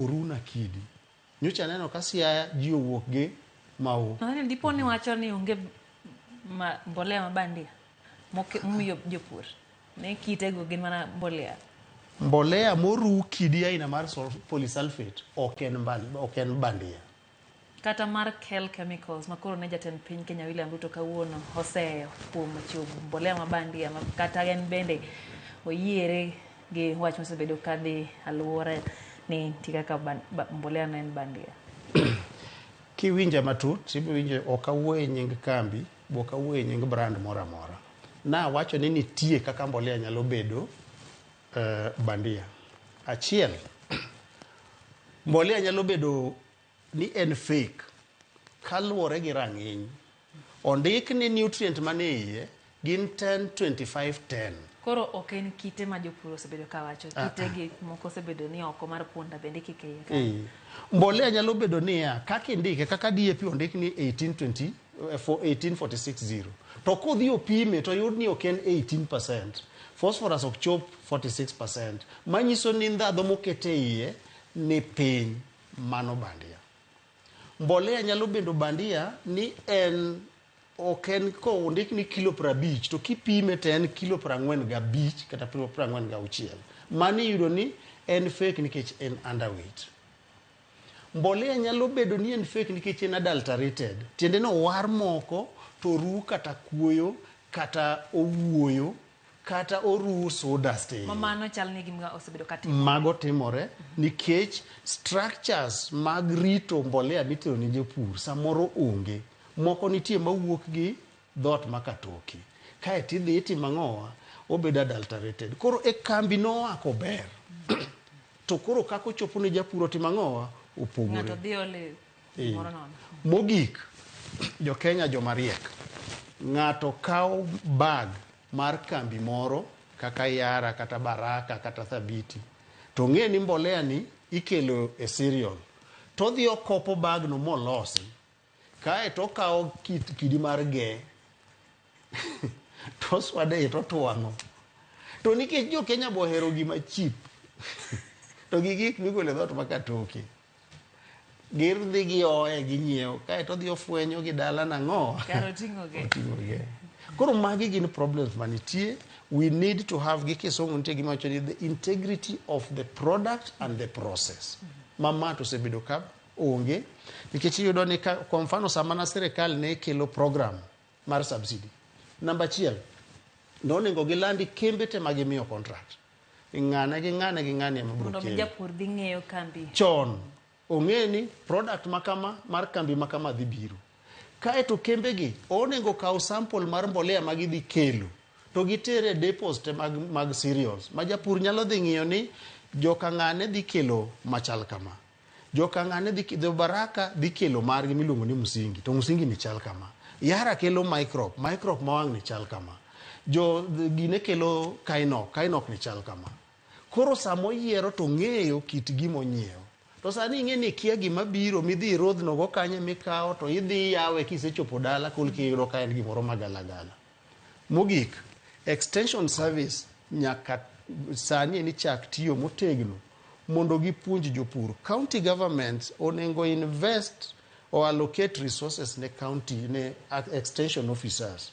Oruna kidi. Nyocha aneno ka Siaya ji owuok gi mau. Nathaniel, dipo ni wacho ni onge ma, mbolea ma bandia momiyo jopur ne kitego gin mana mbolea. Mbolea moruw kidi aina mar polysulfate ok en, ok en bandia. Kata mar Kel Chemicals ma koro ne jatend piny Kenya William Ruto kawuono oseyo kuom chiwo mbolea ma bandia ma kata en bende oyiere gi wach mosebedo kadhi aluora ni nitie kaka mbolea no en bandia. Kiwinja matut, ibiro winjo ok awuoyo e nying kambi, be ok awuoyo e nying brand moro amora. Nawacho ni nitie kaka mbolea nyalo bedo bandia. Achiel, mbolea nyalo bedo ni en fake kaluwore gi rang'iny. Ondik ni nutrient manie iye gin 10 25 10. Koro ok en kite ma jopur osebedo ka wacho. Kite gi moko osebedo ni oko mar punda bende kik iye ka. Mbolea nyalo bedo niya, kaka indike, kaka DAP ondik ni 1820, 18460. To kodhi opime to yud ni ok en 18%. Phosphorus ok chop 46%. Manyiso ni ndhadho moket e iye ni piny, mano bandia. Mbolea nyalo bedo bandia ni en ok en kondik ni kilo 50 to kipime to en kilo 45 kata kilo 46. Mano iyudo ni en fake nikech en underweight. Mbolea nyalo bedo ni en fake nikech en adulterated. Tiende ni owar moko to oruw kata kuoyo kata owuoyo kata oruw sawdust e iye. Ma mano chal ni gima osebedo ka timore. Mago timore nikech structures mag rito mbolea mitero ne jopur samoro onge. Moko nitie mawuok gi dhoot ma katoki. Kaeto idhi itimo ang'owa? Obedo adulterated. Koro e kambi noa kober. To koro kaka ochopo ne japur otimo ang'owa? Opogore. Ng'ato dhi ole gimoro nono. Mogik, jo Kenya joma riek. Ng'ato kawo bag mar kambi moro kaka Yara kata Baraka kata Thabiti to ong'e ni mbolea ni ikelo e cereal to odhi okopo bag no molosi kae to okawo kidi mar ge to oswade iye to otwang'o. To nikech jo Kenya be ohero gima cheap to gi gik migolo e dhoot ma katoke, gidhi gioye ginyiewo kaeto odhi ofwenyo gi dala nang'o Kar oting'o ge. oting'o ge. Koro magi gin problems manitie. We need to have gi kisungu nitie gima wacho ni the integrity of the product and the process. Ma ma to osebedo ka onge nikech iyudo ni ka, kwa mfano sama na sirikal ne kelo program mar subsidy. Namba achiel, nonego gilandi kembe te ma gimiyo contract. Ng'ane gi ng'ane gi ng'ane ema biro Mondo mi kelo. japur dhi ng'eyo kambi. Chon ong'e ni product ma kama mar kambi ma kama dhi biro. Kaeto kembegi onego kaw sample mar mbolea ma gidhi kelo to gitere e depots te mag cereals ma japur nyalo dhi ng'iyo ni joka ng'ane dhi kelo machal kama. Joka ng'ane dhi jo Baraka dhi kelo margi miluongo ni msingi to msingi ni chal kama. Yara kelo microp, microp ma wang' ni chal kama. Jo gine kelo kainok, kainok ni chal kama. Koro sama oyiero to ong'eyo kit gima onyiewo. To sani ing'e ni ikia gima biro midhi irodhno go kanye mikawo to idhi iyawe kisechopo dala kolka iyudo ka en gimoro magalagala. Mogik, extension service nyaka sani eni chak tiyo motegno mondo gipuonj jopur. County governments onego invest or allocate resources ne county ne extension officers.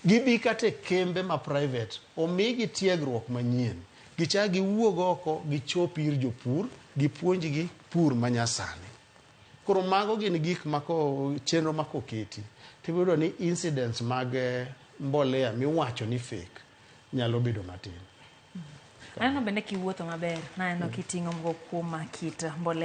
Gibi kata e kembe ma private omigi tiegruok manyien. Gichak giwuog oko gichop ir jopur gipuonjgi pur manyasani. Koro mago gin gik ma ko chenro ma koketi tibiro yudo ni incidents mag mbolea miwacho ni fake nyalo bedo matin. Aneno bende kiwuotho maber, naneno kiting'o moko kuom kit mbolea.